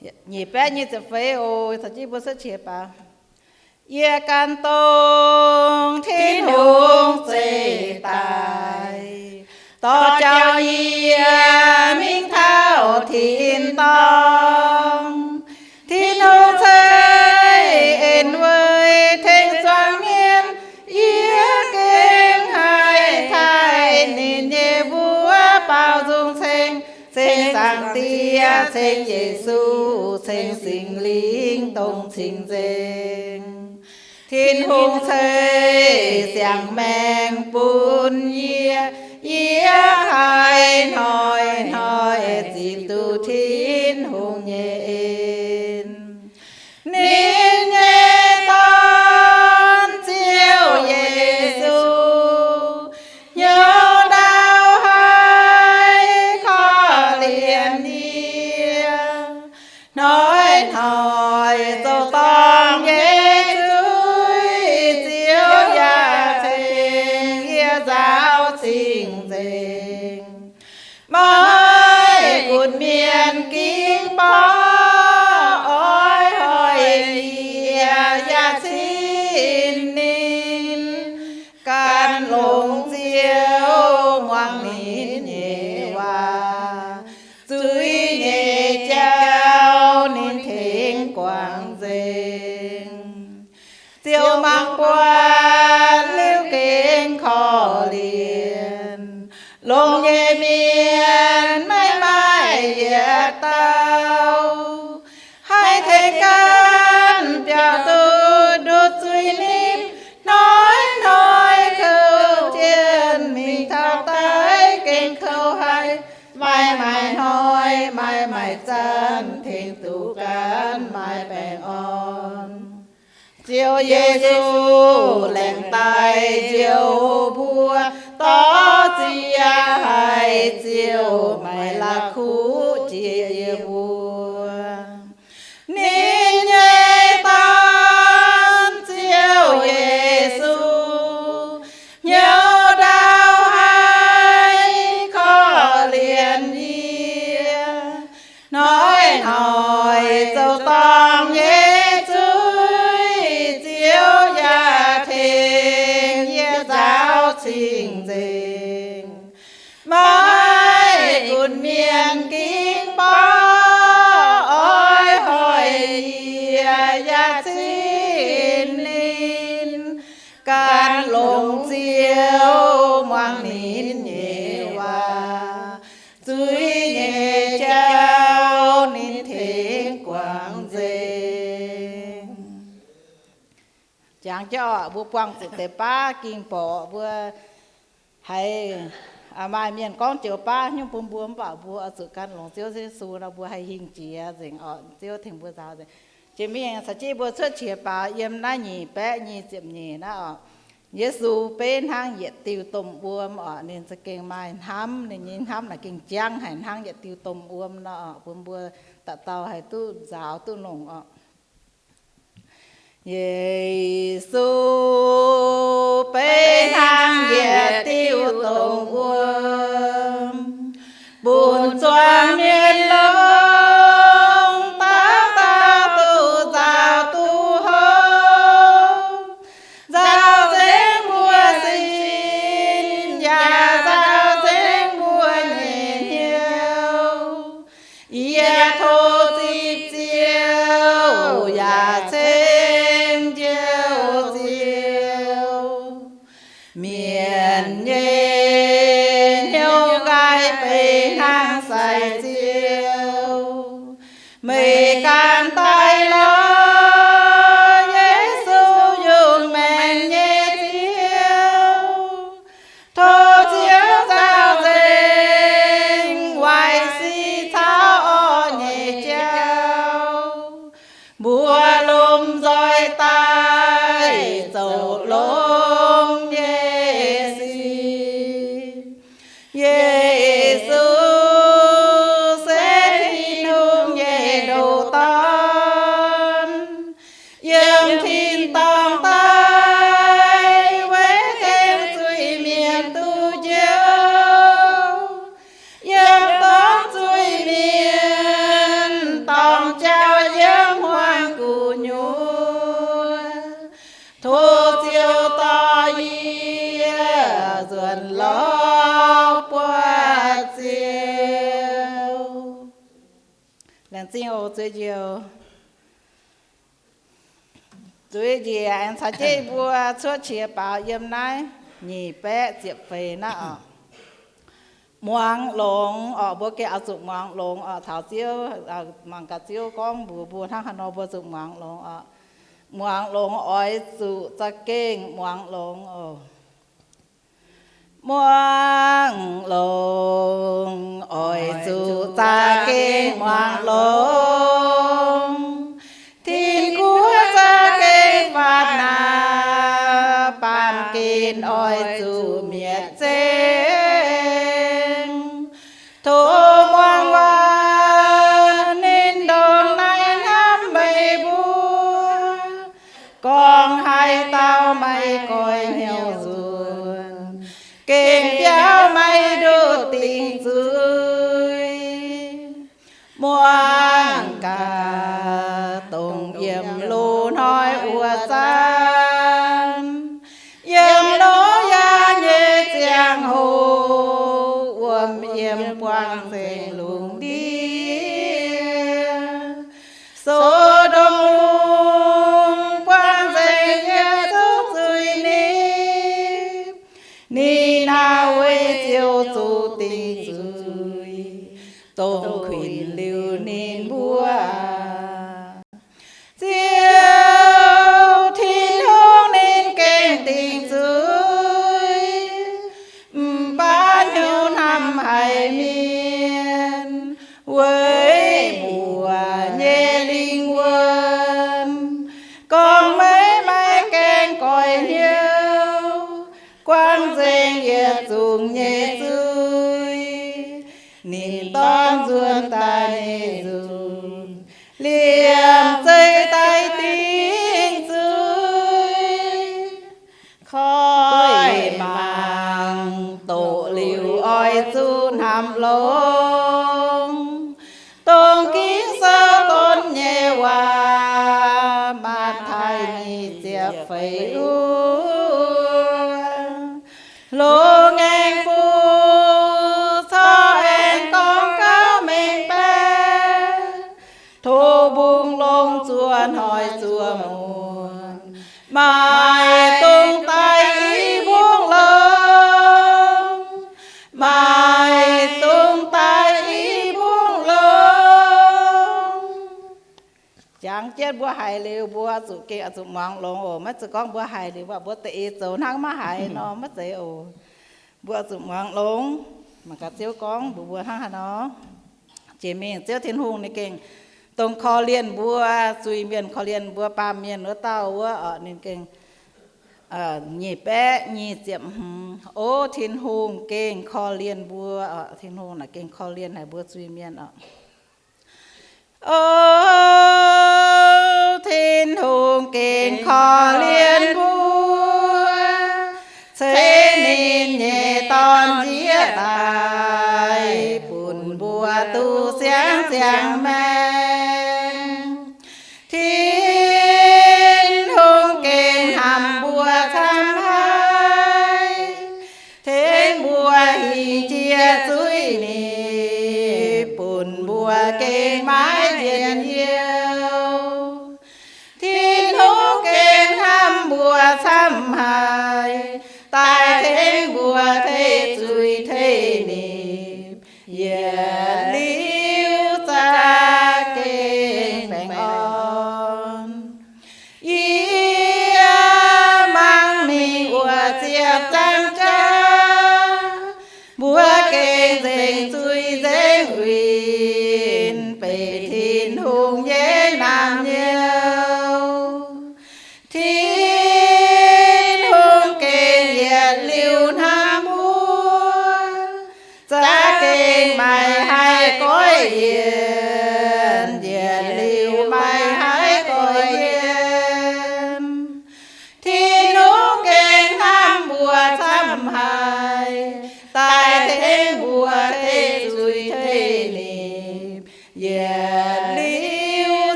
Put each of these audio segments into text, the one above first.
Nyic baeqv nyic ziepc feix oc, caux jienv mbuo cuotv qiex baac. Yie gan dongh Tin-Hungh zeih daaih, dorh jauv yie mingh taux tin-dorngh. Tin-Hungh ceix en weic tengx zuangx mienh, yie gengh haih taaih ninh nyei mbuox baaux nzung ceng, ceng Zaangc Diex, ceng Yesu, ceng Singx Lingh dongh cing-nzengc. Tin-Hungh ceix siang-maengc bun yie, yie haih hnoi-hnoi zipc duqv Tin-Hungh nyei en. Ninh nyei Dorn, Ziouv Yesu, hnyouv ndau haiz korv-lienh yie. Hnoi-hnoi zoux dorngh nyei zuiz, Ziouv yaac tengx yie nzaaux cing-nzengc. Maiv gunv mienh ging borqv oix hoic yie yaac cin ninh, gan longx Ziouv muangx ninh nyei waac. Zuiz nyei jauv ninh tengx guangc nzengc. Ziouv mangc buatc liuz gengh korv-lienh, longx nyei mienh maiv maaih yietc dauh haih tengx ganh biaux duqv ndutv zuiz nipv. Hnoi-hnoi kouv jienv mingh taux daaih gengh kouv haic. Maiv maaih hnoi, maiv maaih zanc tengx duqv ganh maaih baengh orn. Ziouv Yesu, laengz daaih njoux mbuo, dorh ziec haic Ziouv, maiv la'kuqv jiex yie mbuo. Ninh nyei Dorn, Ziouv Yesu, hnyouv ndau haiz korv-lienh yie. Hnoi-hnoi zoux dorngh nyei zuiz, Ziouv yaac tengx yie nzaaux cing-nzengc. Maiv gunv mienh ging borqv oix hoic yie yaac cin ninh, gan longx Ziouv muangx ninh nyei waac. Zuiz nyei jauv ninh tengx guangc nzengc. Jangx jauv mbuo buangh zuqc deix baav ging borqc mbuo haiz maaih mienh gorngv joux baav nyungc bun mbuo, mv baac mbuo oix zuqc gan longx Ziouv Yesu nor, mbuo haih hingh jiex nzengc orqc. Ziouv tengx mbuo nzaaux nzengc. Jiex mingh caux jienv mbuo cuotv qiex baac yiem naaiv nyic baeqv nyic ziepc nyeic naaiv orqc. Yesu beiv hnangv yietc diuh domh wuom orqc. Ninh za'gengh maaih hnamv, ninh nyei hnamv naaic gengh jangv haic hnangv yietc diuh domh wuom nor orqc, bun mbuo dauh dauh haih duqv nzaaux duqv longc orqc. Yesu beiv hnangv yietc diuh domh wuom, bun zuangx mienh longc dauh dauh duqv nzaaux duqv hopv, nzaaux nzengc mbuo sin, yaac nzaaux nzengc mbuo nyei hnyouv. Yie tov zipv Ziouv yaac ceng Ziouv Yesu. Tov Ziouv dorh yie nzuonx lorz buoz-zaux. Laengz zingh oc, zuiz njoux. Zuiz njiec aengx caux jienv mbuo cuotv qiex baaux yiem naaiv nyic baeqv ziepc feix naaiv oc. Muangx longx oc, mbuo gengh oix zuqc muangx longx oc. Taux Ziouv, mangc gaax Ziouv gorngv mbuox mbuo hnangv haaix nor mbuo zuqc muangx longx oc. Muangx longx oix zuqc za'gengh muangx longx oc. Muangx longx oix zuqc za'gengh muangx longx. Tin-Guoqv za'gengh faatv naamh, baamh gen oix zuqc mietc zengx. Tov muangx waac ninh ndongc naaiv hnamv meih mbuo. Gorngv haaix dauh maaih goiv hnyouv nzuonx, gengh biaux maiv duqv dingc zuiz. Muangx gaax dongh yiem loz-hnoi wuov zanc, yiem Noyaa nyei ziangh hoc, wuom yiem buangh nzengc lungh ndiev. So^ndom lungh buangh nzengc yietc zungv zuiz-nipv. Ni^naa^we Ziouv zuqc dingc zuiz, dongh kuinx liuz ninh mbuo aqv. Ziouv Tin-Hungh ninh gengh dingc zuiz, mv baac hnyouv hnamv haic mienh, weic mbuo nyei lingh wuonh gorngv meih maiv gaengh goiv hnyouv, guangc nzengc yietc zungv nyei zuiz. Ninh dorn nzuonx daaih nyei nzunc, liemh zeih daaih dingc zuiz. Koi mangc doqc liuz oix zuqc hnamv longx, dongh Ging-Sou donv nyei waac. Matv^taai nyic ziepc feix uov, hlo ngaengc buo corc aengx gorngv gauh mengh baeqc, tov mbungh longx zuov hnoi zuov muonz, maaih dongh daaih i mbungh longx, maaih dongh daaih i mbungh longx. Jangx jienv mbuo haiz liuz, mbuo zuqc gengh oix zuqc muangx longx oc. Maiv zeiz gorngv mbuo haiz liuz, mbuo da'eix zoux hnangv maiv haiz nor, maiv zeiz oc. Mbuo zuqc muangx longx. Mangc gaax Ziouv gorngv mbuox mbuo hnangv haaix nor. Jiex mingh Ziouv Tin-Hungh ninh gengh dongh korv-lienh mbuo zuiz-mienh, korv-lienh mbuo baamh mienh wuov dauh wuov, ninh gengh nyic baeqv nyic ziepc hmz. O Tin-Hungh gengh korv-lienh mbuo, Tin-Hungh naaic gengh korv-lienh haic mbuo zuiz-mienh oc. O Tin-Hungh gengh korv-lienh mbuo, ceix ninh nyei Dorn njiec daaih, bun mbuo duqv siang-ziangx maengc. Tin-Hungh gengh hnamv mbuo camv haic, tengx mbuo hingh jiex zuiz-nipv, bun mbuo gengh maiv njien-youh. Tin-Hungh gengh hnamv mbuo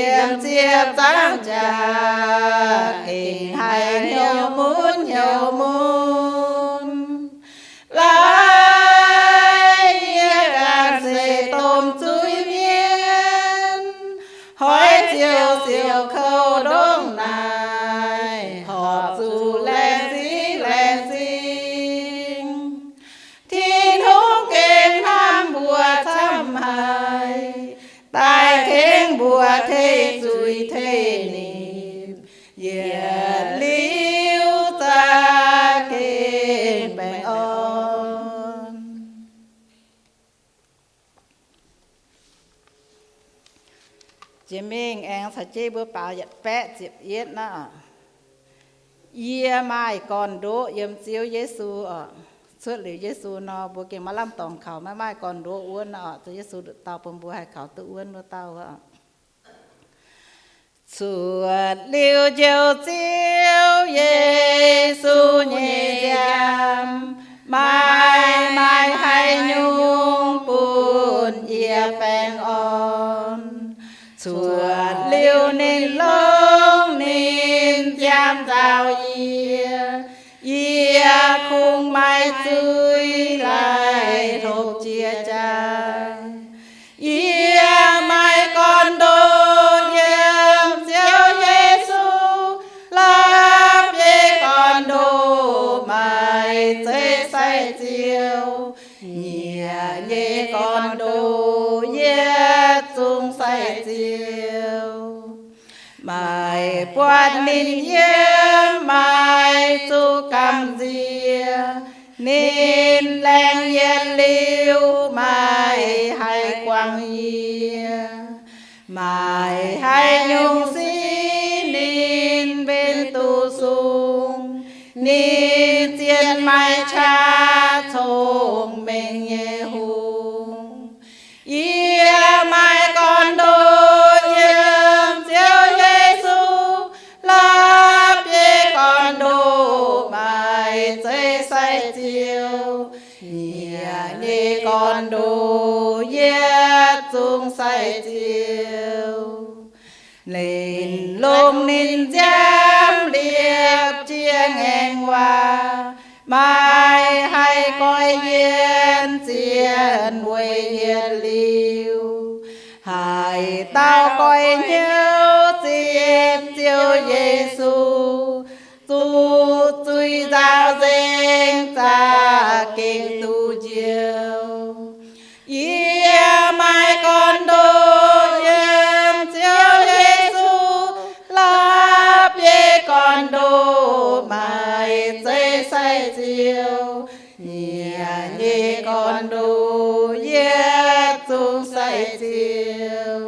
Yiem ziepc zaangv jaax gengh haih hnyouv mun hnyouv mun. Laaix yie ganh se domh zuiz-mienh, hoiz ziouc siouc kouv ndongc naaiv, horpc zuqc laengz zingh laengz zingh. Tin-Hungh gengh hnamv mbuo camv haic, daaih tengx mbuo tei zuiz tei nipc, yietc liuz za'gengh baengh orn. Jiex mingh aengx caux jienv mbuo baaux yietc baeqv ziepc yietv naaiv. Yie maaih gorn-ndoqv yiem Ziouv Yesu oc. Cuotv liuz Yesu nor, mbuo gengh maiv lamh dorngx kaux maiv maaih gorn-ndoqv wuonv oc. Ziouv Yesu nduqc dauh bun mbuo haih kaux duqv wuonv wuov dauh oc. Cuotv liuz njoux Ziouv Yesu nyei nziaamv, maaih maaih haaix nyungc bun yie baengh orn. Cuotv liuz ninh longc ninh nziaamv nzaaux yie, yie kungx maiv zuiz laih hlopv jiex jaaix. Yie maaih gorn-ndoqv yiem Ziouv Yesu, la'bieiv gorn-ndoqv maaih zeiv sai-ziou. Nyiec nyei gorn-ndoqv yietc zungv sai-ziou. Maaih buatc ninh yiem maaih zuqc gamh nziex, ninh laengz yietc liuz maaih haih guangc yie. Maaih haaix nyungc sic ninh mbenc duqv sung, ninh zien maaih qaqv cong-mengh nyei hungh. Yie maaih gorn-ndoqv yiem Ziouv Yesu, la'bieiv gorn-ndoqv maaih zeiv sai-ziou. Nyiec nyei gorn-ndoqv yietc zungv sai-ziou. Ninh longc ninh nziaamv liepc jienv ngaengc waac, maaih haih goiv yienx zien weic yietc liuz. Haaix dauh goiv hnyouv zipv Ziouv Yesu, zuqc zuiz nzaaux nzengc za'gengh duqv njoux. Yie maaih gorn-ndoqv yiem Ziouv Yesu, la'bieiv gorn-ndoqv maaih zeiv sai-ziou. Nyiec nyei gorn-ndoqv yietc zungv sai-ziou.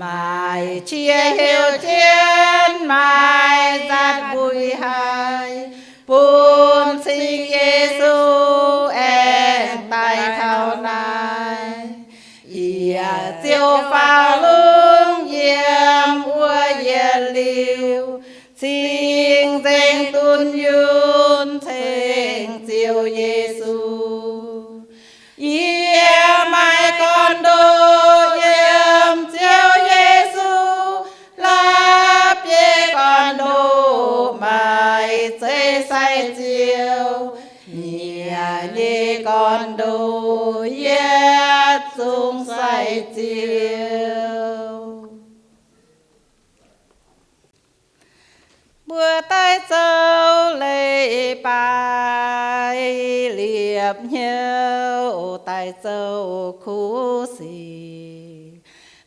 Maaih qiex heuc jienv maaih nzatc mbuic haic, bun cing Yesu aengx daaih taux naaiv. Yie ziouc faaux lungh yiem wuov yietc liuz, cing-nzengc dunh yunh ceng Ziouv Yesu. Yie maaih gorn-ndoqv yiem Ziouv Yesu, la'bieiv gorn-ndoqv maaih zeiv sai-ziou. Nyiec nyei gorn-ndoqv yietc zungv sai-ziou. Mbuo daaih zoux leiz-baaix liepc hnyouv, daaih zoux kuv sic.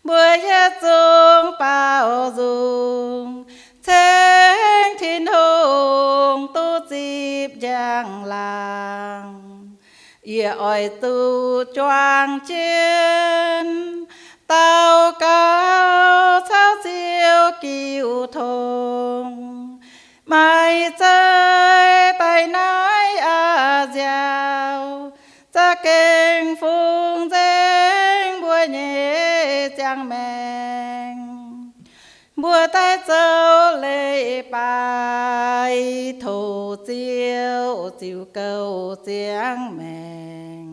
Mbuo yietc zungv baaux nzung ceng Tin-Hungh duqv zipv njang-laangc. Yie oix zuqc juangc jienv daux gaux caux Ziouv jiu tong. Maiv zeiz daaih naaiv a'nziaauc, za'gengh fungx nzengc mbuo nyei ziangh maengc. Mbuo daaih zoux leiz-baaix tov Ziouv ziux gouv ziangh maengc,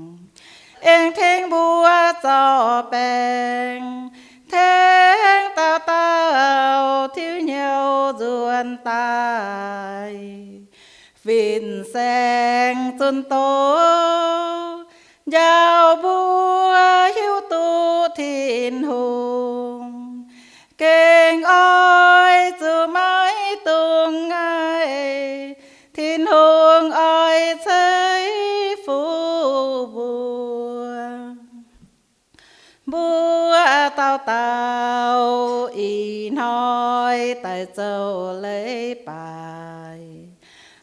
aengx tengx mbuo zorc baengc, Tengx dauh dauh tiuv hnyouv nzuonx daaih, fin-saeng zunh doz njaaux mbuo hiuv duqv Tin-Hungh gengh oix zuqc maiv dungx ngaih, Tin-Hungh oix ceix fuqv mbuo. Mbuo dauh dauh ih hnoi daaih zoux leiz-baaix,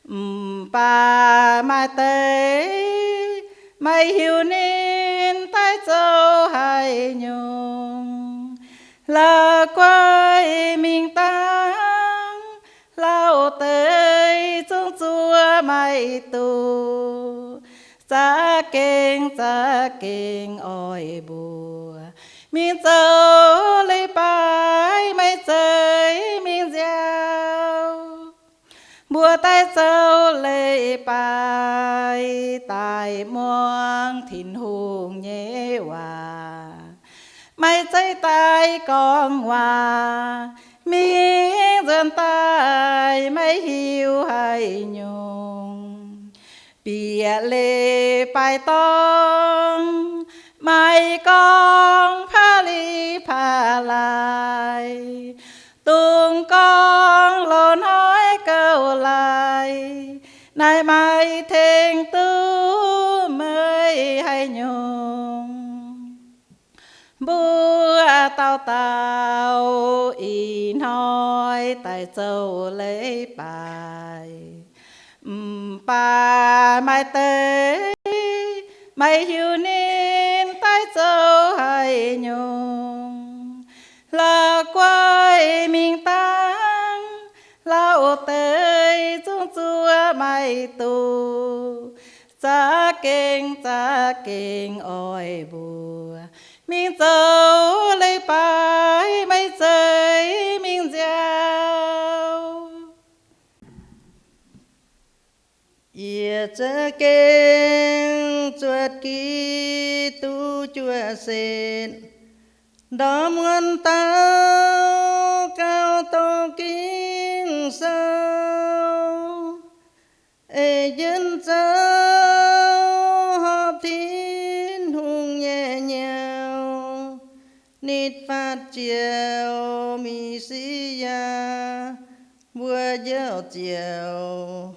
mv baac maaih deix maiv hiuv ninh daaih zoux haaix nyungc. La'guaih mingh dangh lauh deix zungv zuov maiv duqv. Za'gengh, za'gengh oix mbuo mingh zoux leiz-baaix, maiv zeiz mingh nziaaux. Mbuo daaih zoux leiz-baaix daaih muangx Tin-Hungh nyei waac, maiv zeiz daaih gorngv waac mingh nzuonx daaih maiv hiuv haaix nyungc. Bieqc leiz-baaix dorngx maiv gorngv pa'li pa'laaix, dungx gorngv loz-hnoi gouv laaix, naaiv maiv tengx duqv meih haaix nyungc. Mbuo dauh dauh ih hnoi daaih zoux leiz-baaix, mv baac maaih deix maiv hiuv ninh daaih zoux haaix nyungc. La'guaih mingh dangh lauh deix zungv zuov maiv duqv. Za'gengh, za'gengh oix mbuo mingh zoux leiz-baaix, maiv zeiz mingh nziaaux. Yie za'gengh zuotc Giduc juoqv setv, ndorm wuonv daux gaux doqc Ging-Sou, ei jienv zoux horpc Tin-Hungh nyei nyouz, nitv faatv Ziouv Me^si^yaa, mbuo Njoux Ziouv.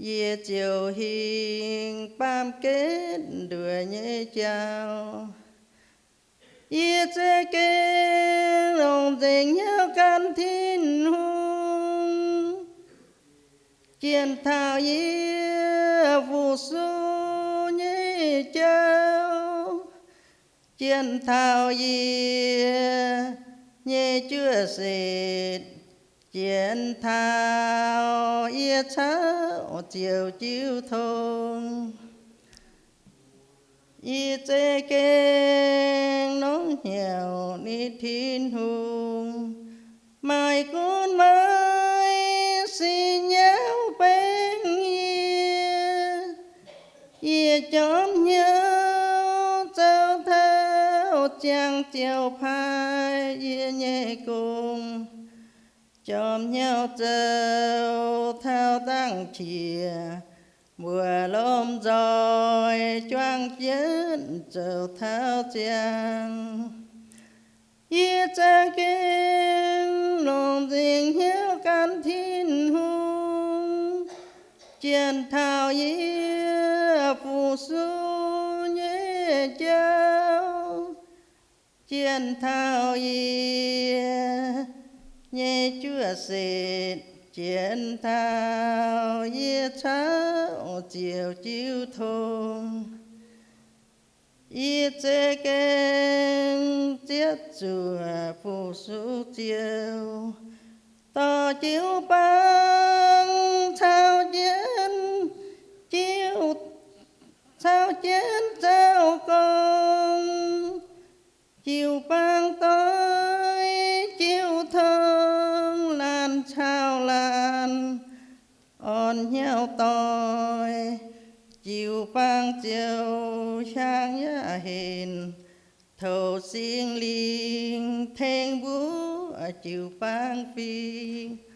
Yie ziouc hingh baamh gen nduoc nyei jauv. Yie za'gengh longc nzengc hnyouv gan Tin-Hungh, jien taux yie fu-sux nyei jauv, jien taux yie nyei juoqv setv, jien taux yie caux Ziouv jiu tong. Yie za'gengh longx hnyouv nitv Tin-Hungh, maaih gunv maaih sic nyauv bengx yie. Yie jorm hnyouv zoux taux ziangh Ziouv paaiv yie nyei gong, jorm hnyouv zoux taux dangh qiex mbuo lomh nzoih juang jienv zoux taux ziangh. Yie za'gengh longc nzengc hnyouv gan Tin-Hungh, jien taux yie fu-sux nyei jauv, jien taux yie nyei juoqv setv, jien taux yie caux Ziouv jiu tong. Yie za'gengh zietv zuoqc fu-sux Ziouv, dorh jiu-baang caux jienv, jiu, caux jienv zoux gong. Jiu-baang doix jiu-tong, laanh caux laanh orn hnyouv doix. Jiu-baang ziouc hiaangx yaac henc, Tov Singx Lingh tengx mbuo jiu-baang fingx.